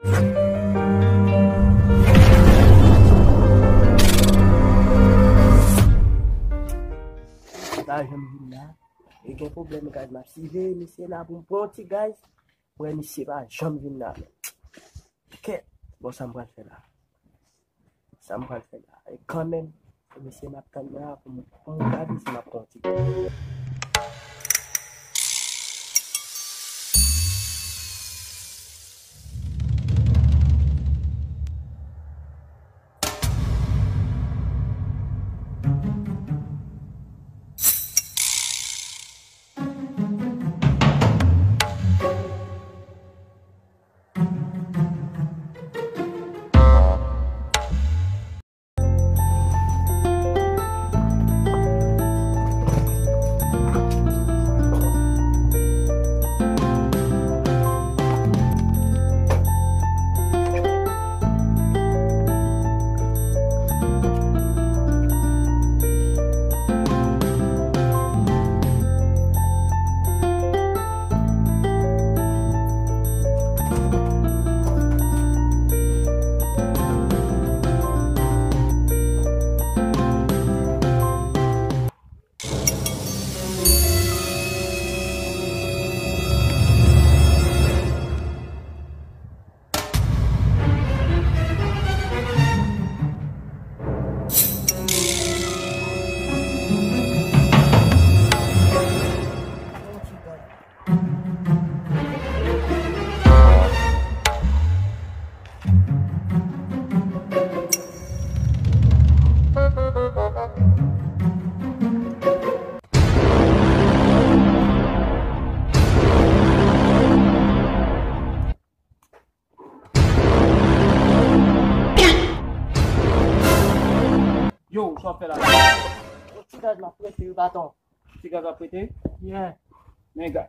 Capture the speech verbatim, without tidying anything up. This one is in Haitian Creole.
Pa janm vin la. E gen pwoblèm, guys. M ap siveye misye la pou m pran yon ti gaz. Mwen, misye pa janm vin la, men. Kèt. Bon, sa m pral fè la? Sa m pral fè la? E kanmenm, se misye m ap tann la pou m, pou m gade si m ap pran yon ti gaz. Yo, sa w fè la? Yon ti gaz m ap prete wi, patwon. Ti gaz w ap prete? Yeah. Men gaz.